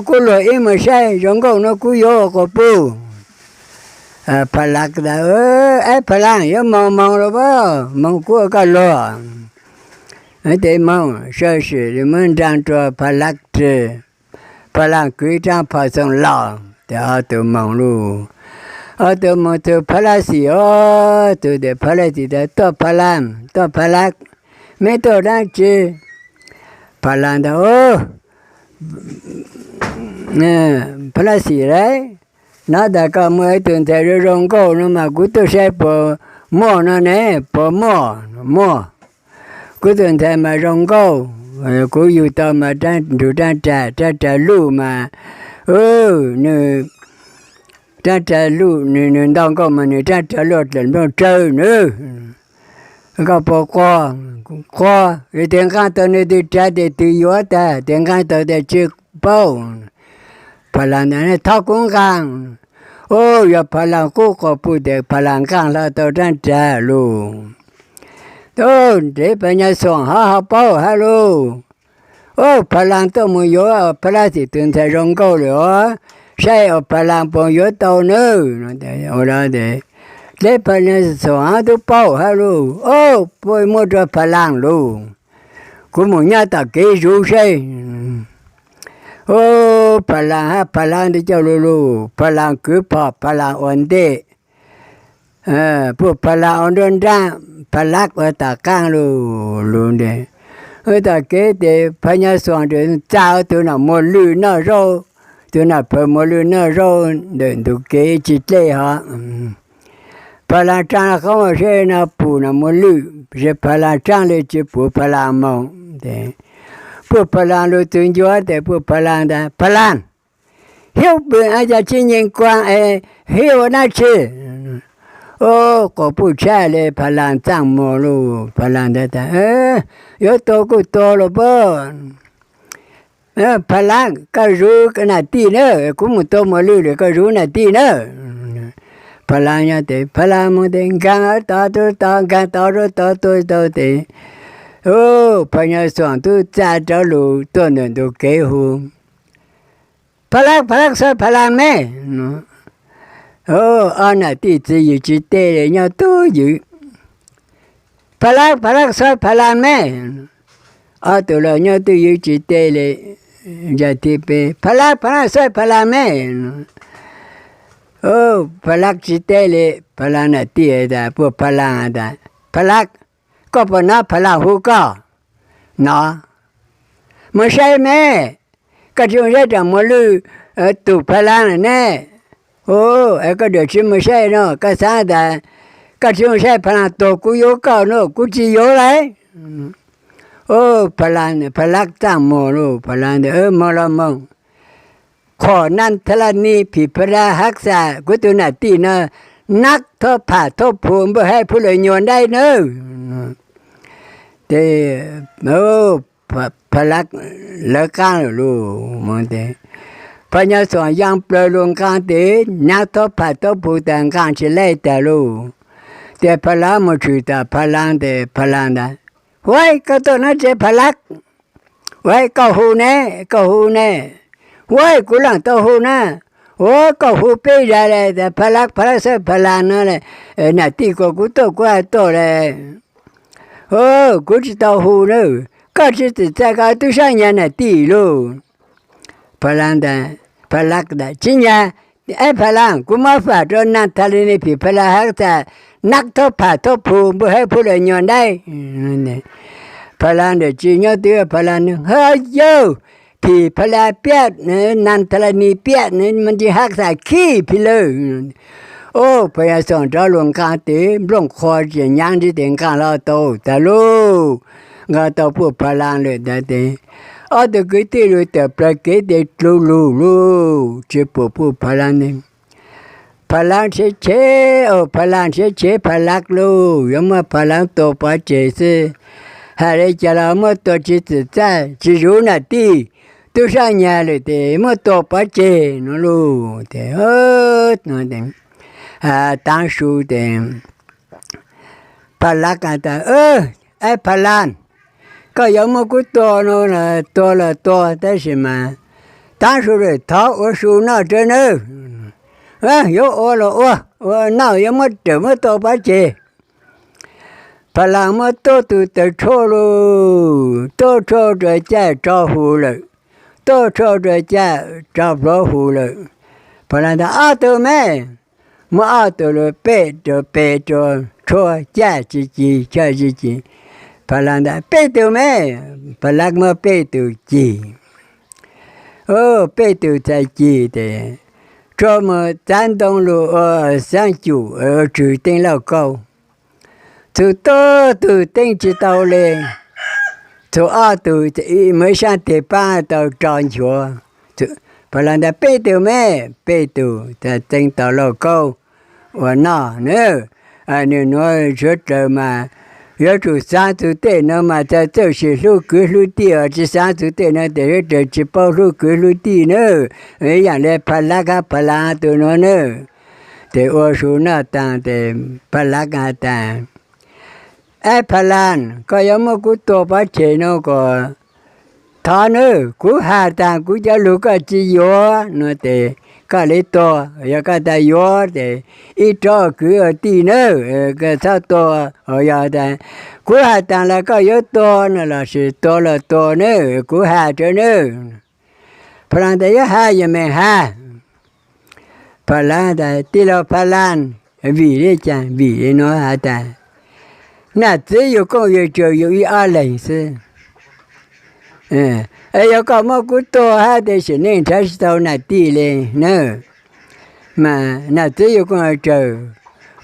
kuv luag ib mus saib zoo nkauj no kuv yuav ua quas puj. Pha Lav tas, Ab Pha Lav, yuav moog moog los as, moog kuv ua koj luag. Tes moog sawv sim muab nraag rua Pha Lav ris. Pha Lav kwv ib rab phom xoom los tes ob tug moog lauj. Ob tug moog txug Pha Lav xim, ob tug tes Pha Lav xim tas, Tuaj Pha Lav, tuaj Pha Lav, meb tuaj dlaab tsi? Pha Lav tas, Pha Lav xim lauj, nov tas koj muaj ib tug ntxhais zoo zoo nkauj no mas kuv tuaj saib puas muaj no ne, puas muaj? Muaj. Kuv tus ntxhais mas zoo nkauj, kuv yug tau mas nrug rab ras, rab ras luj mas, nws, rab ras luj, nws ntau nkauj mas nws rab ras luj dlaim nplooj tsawv nws. Koj puas quaj? Quaj. Tes nqaa tau nws tug ras tes twg yuav tag, tes nqaa tau tes tsi paub. Pha Lav tas, Thov kuv nqaa. Ub, yog Pha Lav qub quas puj tes Pha Lav nqaa hlo tau rab ras lauj. Ub, ntev Pha Nyas Xoom ho ho paub hab lauj. Ub, Pha Lav tuaj mus yuav Pha Lav xim tug ntxhais zoo nkauj lawm os, saib Pha Lav puas yuav tau nawb. Dleb Pha Nyas Xoom ho tub paub hab lauj. Ub, puas muaj rua Pha Lav lauj? Kuv mus nyob tom kev zuv saib. Ub, Pha Lav hab Pha Lav ntawd coj lug lug, Pha Lav kwv phom, Pha Lav ua ntej, puj Pha Lav ua nruab nraab, Pha Lav ua tom qaab lug lug ntawd. Ub, tom kev tes Pha Nyas Xoom txav tug nam muag lwj noj zaub, tug nam phawv muag lwj noj zaub ntawm ntug kev tsi dlej hov. Pha Lav tsaa qoob saib no pum nam muag lwj, tes Pha Lav tsaa le tsi pum Pha Lav moog. Puj Pha Lav lug txug ncua tes puj Pha Lav tas, Pha Lav, hiab pw es cas tsi nyeg kuas es hiab ua dlaab tsi? Ub, quas puj tshaj le Pha Lav txaaj muag lauj. Pha Lav ntawd tas, Yuav tua kuj tua los puab. Pha Lav, koj zuv nam tij nawb, kuv mus tua muag lwj lawm, koj zuv nam tij nawb. Pha Lav nyob tes Pha Lav moog tes nkaag tod rua tod, nkaag tod rua tod, tua tau tes, Pha Nyas Xoom tub txav rov lug tuaj ntawm ntug kev hu, Pha Lav, Pha Lav, xob Pha Lav me. Ob nam tij txiv yws tsi tej le nyob tub ywv, Pha Lav, Pha Lav, xob Pha Lav me. Ob tug los nyob tub ywv tsi tej le, ntsa tij peb, Pha Lav, Pha Lav, xob Pha Lav me. Pha Lav tsi teb li. Pha Lav nam tij tas, puj Pha Lav tas, Pha Lav, koj puas nov Pha Lav hu koj? Nov. Moog saib me, koj tsi moog saib raam muas lwj tug Pha Lav lawm ne. Ub, es koj dam tsi moog saib no, koj xaav tas koj tsi moog saib Pha Lav tuag kuv yuav koj no, kuv tsi yuav lawm. Ub, Pha Lav txaaj muag lauj. Pha Lav ntawd moog los moog, Khuam Naj Tha La Ni Phim Pha La Hab Xas, kuv tug nam tij no nab thob pham thob phu npuj haib phu lawm nyuas nraib nawb. Tes Pha Lav lawv qaab lawm lauj. Pha Nyas Xoom yaa plaws lug nqaa tes nab thob pham thob phu tas nqaa tsi laij tag lauj. Tes Pha Lav moog tshwm tas Pha Lav tes Pha Lav tas, Huaib, koj tuaj nov tsev Pha Lav? Huaib, koj hu ne, koj hu ne? Huaib, kuv laaj tau hu na. Huaib, koj hu peb zag le tas Pha Lav, Pha Lav, xob Pha Lav no le, nam tij kuas kuv tuaj kuv has tuaj le. Kuv tsi tau hu na. Koj tsi txawm txhaj koj tub sab nyag nam tij lauj? Pha Lav tas, Pha Lav tas, Tsi nyag, ab Pha Lav, kuv muab fam rua Naj Tha La Ni Phim Pha La Hab Xas, nab thob pham thob phu npuj haib phu lawm nyuas nraib. Pha Lav ntawm tsi nyob twg, Pha Lav nug, Ha yawg, Phim Pha La piab, Naj Tha La Ni piab, Hab Xas khib Phim lawm. Ub, Pha Nyas Xoom rov lug nqaa tes nplooj qhuav tseem nyaav ntsib tes nqaa hlo tau tag lauj. Nqaa tau puj Pha Lav lawm ntag tes ob tug kwv tij lug tawm plawg kev tes dlug lug lauj, tsi pum puj Pha Lav ne. Pha Lav nrhiav tshev, Pha Lav nrhiav tshev Pha Lav lauj, yuav muab Pha Lav tua pov tseg xwb. Has le caag los muab tua tsi txawm txhaj, tsi zuv nam tij, tub sab nyag lawm tes muab tua pov tseg no lauj. Tes taav su tes Pha Lav tas, Ab Pha Lav, koj yuav muab kuv tua no los tua los tua, tab sis mas Taab su lawm, thov ua su noj rau nawb. Yuav ua los ua, ua noj yuav muab rawm muab tua pov tseg. Pha Laas muab tuaj tus taws tshuaj lug, tuaj tshuaj rua caj tso huv lawm, tuaj tshuaj rua caj tso plhuav huv lawm. Pha Laas tas, Ob tug me, muab ob tug lug peb rua peg rua tshuaj caj tsis cig, caj tsis cig. Pha Laas tas, Peb tug me. Pha Laas muab peb tug cig. Peb tug txhais cig tes tshuaj moog txav ntoo lug ua xaab cum, tswm teeb lauj kaub. Txug tuab tug teeb tsis tau le, txug ob tug moog ib saab teg paab tau rau nchuav. Pha Laas tas, Peb tug me, peb tug txhais teeb tau lauj kaub ua noj nawb. Nwg nuav suav dlawg mas yuav tsum xaav txug tej nuav mas txawj txawj sim hlub kwv hlub tij, tsis xaav txug tej nuav tes suav dlawg tsis paub hlub kwv hlub tij nawb. Ib yaam le Pha Laas hab Pha Laas tug nuav nawb. Tes ua su noj taag tes Pha Laas has tas, Ab Pha Laas, koj yuav muab kuv tua pov tseg nuav kuas thov nawb, kuv has taag kuv cov lug koj tsis yuav nuav tes koj le tua, yog koj tas yuav tes ib rov kwv ua tij nawb, koj txhob tua. Yog tas kuv has taag los koj yuav tua no lossis tua los tua nawb, kuv has rua nawb. Pha Laas tas, Yuav has yog meem has. Pha Laas tas, Tij laug Pha Laas, vim le caag? Vim le nuav has tas, nam txiv yug kooj yug tsaws yug ib ob leeg xwb. Yog koj muab kuv tua hab tes sim neej nrhav tsis tau nam tij le nawb. Mas nam txiv yug kooj yug tsaws,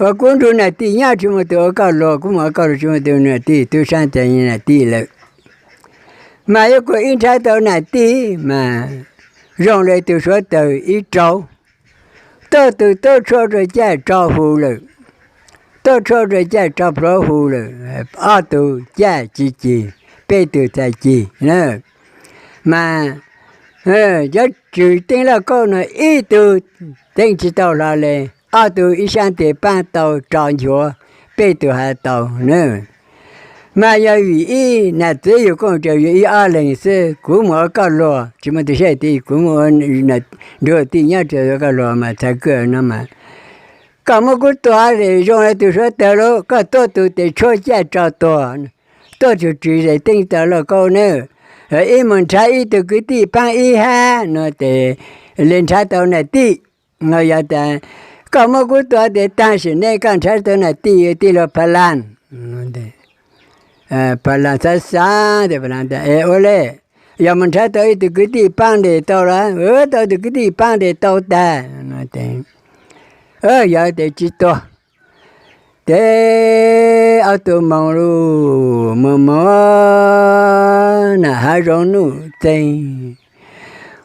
ua kuv nrug nam tij nyob tsis muaj tug ua koj luag, kuv moog ua koj luag tsis muaj tug nam tij, tub saab tas nam tij lawm. Mas yuav kuas ib nrhav tau nam tij mas zoo le tug suav dlawg ib rau. Tuab tug tuab tshuaj rua caj tso huv lawm, tuab tshuaj rua caj tso plhuav huv lawm, ob tug caj tsis cig, peb tug txhais cig. Mas cov tswm teeb lauj kaub nuav ib tug teeb tsis tau hlo le, ob tug ib saab teg paab tau rau nchuav, peb tug has tau nawb. Mas yog vim ib nam txiv yug kooj tsaws yug ib ob leeg xwb, kuv moog ua koj luag tsis muaj tug saib tij, kuv moog ua nrug tij nyob tsaws ua koj luag mas txhais kawg no mas. Koj muab kuv tua tes zoo le tug suav dlawg lauj, koj tuab tug tes tshuab caj tso tuag, tuab tug tswm zes teeb tau lauj kaub nawb. Ib moog nrhav ib tug kwv tij paab ib hab no tes le nrhav tau nam tij. Yog tas koj muab kuv tua tes taag sim neej koj nrhav tau nam tij, tij laug Pha Laas. Pha Laas xaav xaav tes Pha Laas tas, Es ua le, yog moog nrhav tau ib tug kwv tij paab ntes tau los? Tau tug kwv tij paab ntes tau tag. Yog tes tsis tuag. Tes ob tug moog lug, moog moog nam hav zoov nuj txeeg,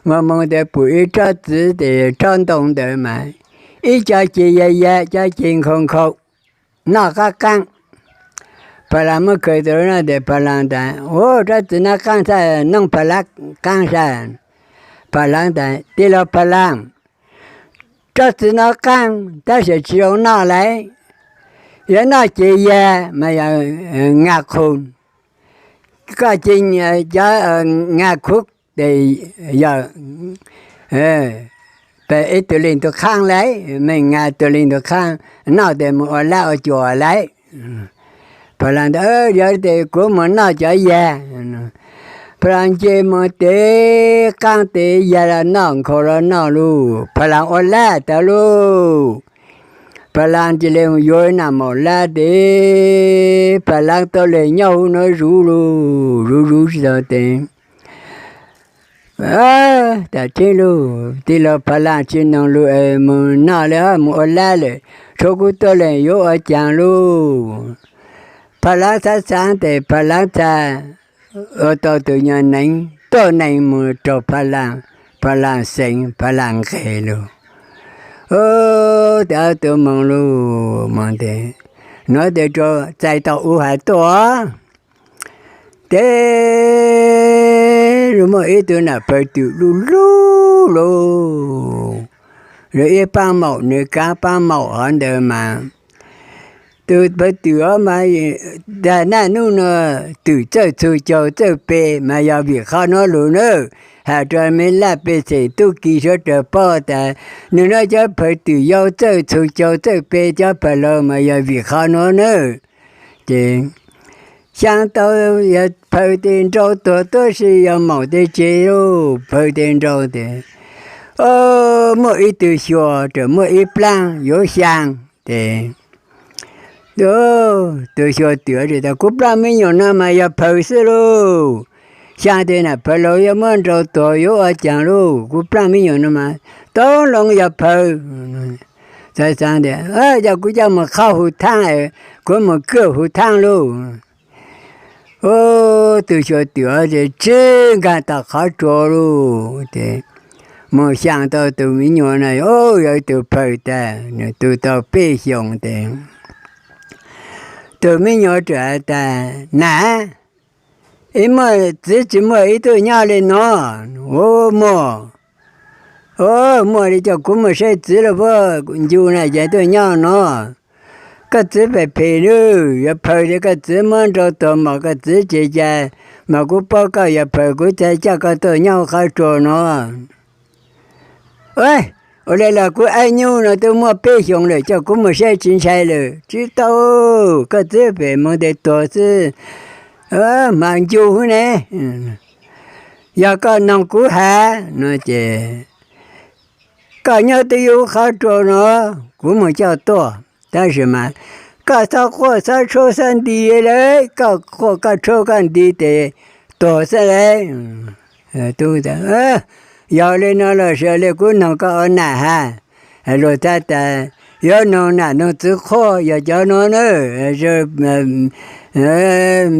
moog moog tes pum ib tsob txiv tes tsob ntoo ntawd mas ib co ceg yag yag, co ceg nkhaus nkhaus, noj qaab qaab. Pha Laas muab khaws tau no tes Pha Laas tas, Ua, tsob txiv no qaab xwb, noj Pha Laas qaab xwb. Pha Laas tas, Tij laug Pha Laas, tsob txiv no qaab tab sis tsis zoo noj lauj. Yog noj ces yag mas yog nas qhus, koj ces cov nas qhus tes yog ib tug leeg tug qaab lauj, meej nas tug leeg tug qaab, noj tes moog ua lab ua cuam lauj. Pha Laas tas, Yog tes kuv moog noj cov yag. Pha Laas nce moog tes qaab tes yag los noj, nkhaus los noj lauj, Pha Laas ua lab tag lauj. Pha Laas cia li yuav nas maum lab tes Pha Laas tau le nyob huv nuav zuv lauj, zuv zuv tsis tau tes tas, Tij laug, tij laug Pha Laas tsis noog lug es moog noj le, moog ua lab lawm, tshuav kuv tuab leeg yuav ua caag lauj? Pha Laas xaav xaav tes Pha Laas txhad ua tau tug nyuas neev tuab neeg moog raug Pha Laas, Pha Laas xeev, Pha Laas nqeg lauj. Tes ob tug moog lauj, moog tes, nuav tes txais tau u has tuaj tes, muaj ib tug nam pawg twm luj luj lauj, yog ib paab maum, nwg kaav paab maum hov ntawd mas, tug pawg twm hov mas, tag naj nub nuav twm txawj txug caug txawj pe mas yog vim qhov nuav lug nawb. has rua me laj pej xeem tub ki suav dlawg paub tas nwg nyob cov phawv twm yau txawj txhua caug txawj pe, cov phawv laug mas yog vim qhov nuav nawb. Ces xyaa tau yog phawv tes nrau tuag tuab si, yog maum tes tseg lauj. Phawv tes nrau tes, o, muaj ib tug xyuas rawm muaj ib plaab yuav xyaa tes, tug xyuas twm tas, kuv plaab me nyuam no mas yog phawv xwb lauj. Xyaa tes nam phawv laug yuav muab nrau tuag yuav ua caag lauj, kuv plaab me nyuam no mas tau loo yog phawv. Xaav xaav tas, yog kuv coj moog qhov huv thaab, kuv moog kaj huv thaab lauj. Tug xyuas twm tes tswb nkaag tom qhov tsua lauj, tes moog xyaa tau tug me nyuam no, o, yog ib tug phawv tas nwg tu tau peb xyoos tes, tug me nyuam rawm has tas, nam, ib muaj txiv tsi muaj ib tug nyob le nuav? Ua, muaj. O, muaj le coj kuv moog saib txiv lauj, puab ncu na ces tug nyob nuav. Koj txiv phem phem nawb, yuav phawv tes koj txiv muab nrau tuag mos koj txiv tseg ca, mas kuv paub koj yog phawv kuv txhad coj koj tuaj nyob huv qhov tsua nuav. Ua le los kuv ab nyub no twb muaj peb xyoos lawm, coj kuv moog saib tsi ntshai lawm. Tsi tau, koj txiv phem moog tes tuag xwb, hma ncu hwb ne. Yog koj noog kuv has no ces koj nyob twj ywm qhov tsua no, kuv moog coj tuaj. Tab sis mas koj xob quaj xob tshuab xob nti lawm, koj quaj koj tshuab koj nti tes tuag xwb lawm. Yog le no los sis le kuv noog koj ua nam has. Luag txhad tas yuav noog nam noog txiv qhuaj yog cov nuav na.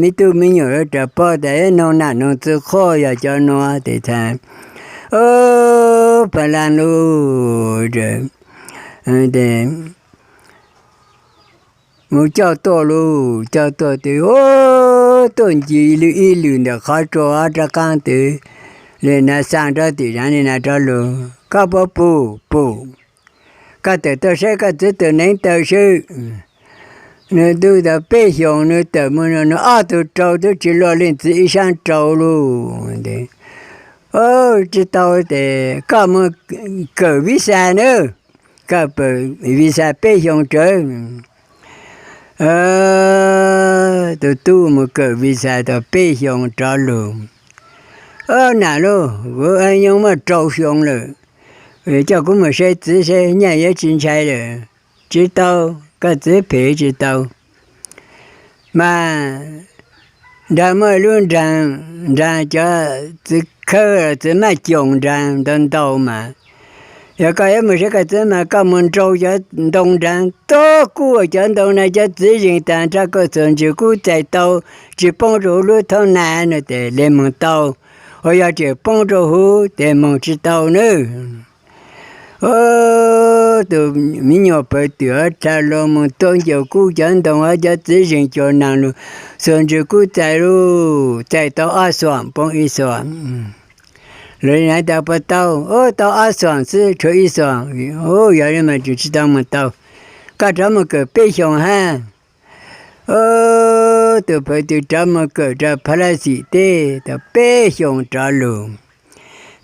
Me tub me nyuam yuav rawm paub tas yuav noog nam noog txiv qhuaj yog cov nuav tes txhad, o, pha laj lauj, mus coj tuaj lauj. Coj tuaj tes, o, tuaj nce lwm ib lwm ntawm qhov tsua rov qaab tes, le nav xaa rov tim zaav le nav rov lug, koj puas pum? Pum. Koj tawm tuaj saib koj txiv tus neev taw seb. Nwg tub tau peb xyoos nwg tawm moog no nwg ob tug rau tub tsi luaj leej txiv ib saab rau lauj. Tsi tau tes koj moog kawm viv xas nawb, koj kawm viv xas peb xyoos rawv. Tus tub moog kawm viv xas tau peb xyoos rov lug. Nam lauj, kuv ab nyub muaj rau xyoo lawm, coj kuv moog saib txiv seb nyaj yuav tsi ntshai lawm. Tsi tau, koj txiv phem tsi tau. Mas nraag muaj lub nraag, nraag cov txiv khawb txiv maj coom nraag ntau ntau mas, yog koj yuav moog saib koj txiv mas koj moog nrau cov ntoo nraag tuab kuj cov ntoo na cov txiv zeeg taag nrho koj txuas ntswg kub txais tau tsi poob rua huv lub thoob nas no tes le moog tau, uas yog tseem poob rua huv tes moog tsi tau nawb. Tus me nyuam pawg twm dlha lug moog tuab ncaws kub cov ntoo, cov txiv zeeg cua naag lug, txuas ntswg kub txais lug, txais tau ob xuam poob ib xuam. Lawv le naav tas puas tau? Tau ob xuam xwb, tshuav ib xuam. Yog le mas tseem tsi tau moog tau, koj rov moog kawm peb xyoos hab. Tus pawg twm rov moog kawm rau Pha Laj Xim teb tau peb xyoos rov lug.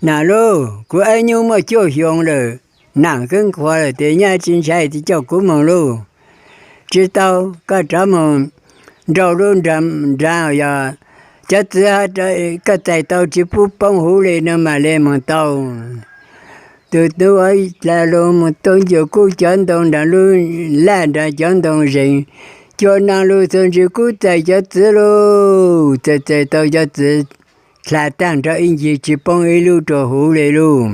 Nam lauj, kuv ab nyub muaj cuaj xyoos lawm, nam keeb qhuav lawm tes nyaj tsi ntshai tes coj kuv moog lauj. Tsi tau, koj rov moog nrau lub nraag, yog cov txiv koj txais tau tsi pub poob huv le no mas le moog tau. Tus tub dlha lug moog tuab ncaws kub cov ntoo nraag lub laj nraag cov ntoo zeeg, cua naag lug txuas ntswg kub txais cov txiv lauj, txais txais tau cov txiv dlha taag nrho ib ncig tsi poob ib lub rua huv le lauj.